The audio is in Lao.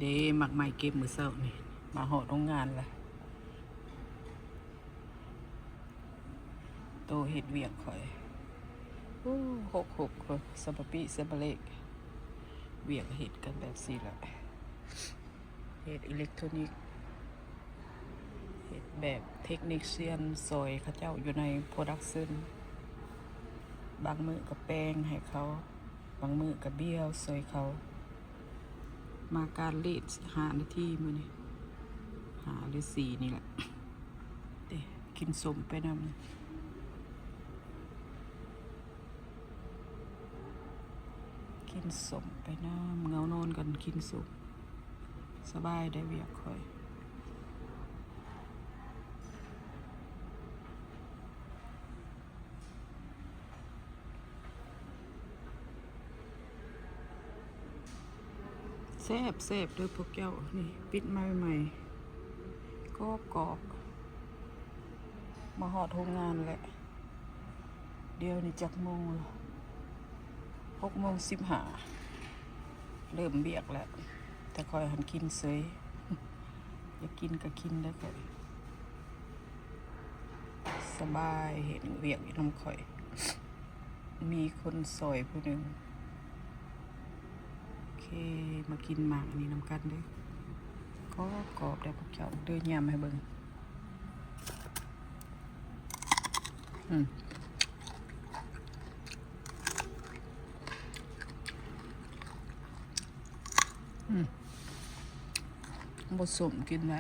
ເດ້ ໝາກໄມ້ເກັບມື້ເຊົ້ານີ້ ມາຮອດໂຮງງານລະ ໂຕເຮັດວຽກຂ້ອຍ ໂອ້ ຫົກຫົກ ສະປະປິ ສະປະເລກ ວຽກເຮັດກັນແບບຊີ້ລະ ເຮັດອີເລັກໂທຣນິກ ເຮັດແບບເທັກນິກຊຽນຊ່ອຍເຂົາເຈົ້າຢູ່ໃນໂປຣດັກຊັນ ບາງມື້ກໍແປງໃຫ້ເຂົາ ບາງມື້ກໍບ້ຽວຊ່ອຍເຂົາ ມາການເລດຫ້ານາທີມື້ນີ້ ຫ້າຫຼືສີ່ນີ້ແຫຼະ ເດ້ ກິນສົ້ມໄປນຳ ກິນສົ້ມໄປນຳ ເຫງົານອນກັນກິນສົ້ມ ສະບາຍໄດ້ວຽກຂ້ອຍ ແຊບແຊບເດີພວກເຈົ້າ ນີ້ປິດໃໝ່ໆ ກອບກອບ ມາຮອດໂຮງງານແລ້ວ ດຽວນີ້ຈັກໂມງລະ ຫົກໂມງສິບຫ້າ ເລີ່ມວຽກແລ້ວ ແຕ່ຂ້ອຍຫັ້ນກິນເສີຍ ຢາກກິນກໍກິນໄດ້ຂ້ອຍ ສະບາຍເຮັດວຽກຢູ່ນຳຂ້ອຍ ມີຄົນຊ່ອຍຜູ້ໜຶ່ງ ໂອເຄ ມາກິນໝາກອັນນີ້ນຳກັນເດີ ກອບກອບເດີພວກເຈົ້າ ເດີ ຍຳໃຫ້ເບິ່ງ ອືມ ອືມ ບໍ່ສົ້ມກິນໄດ້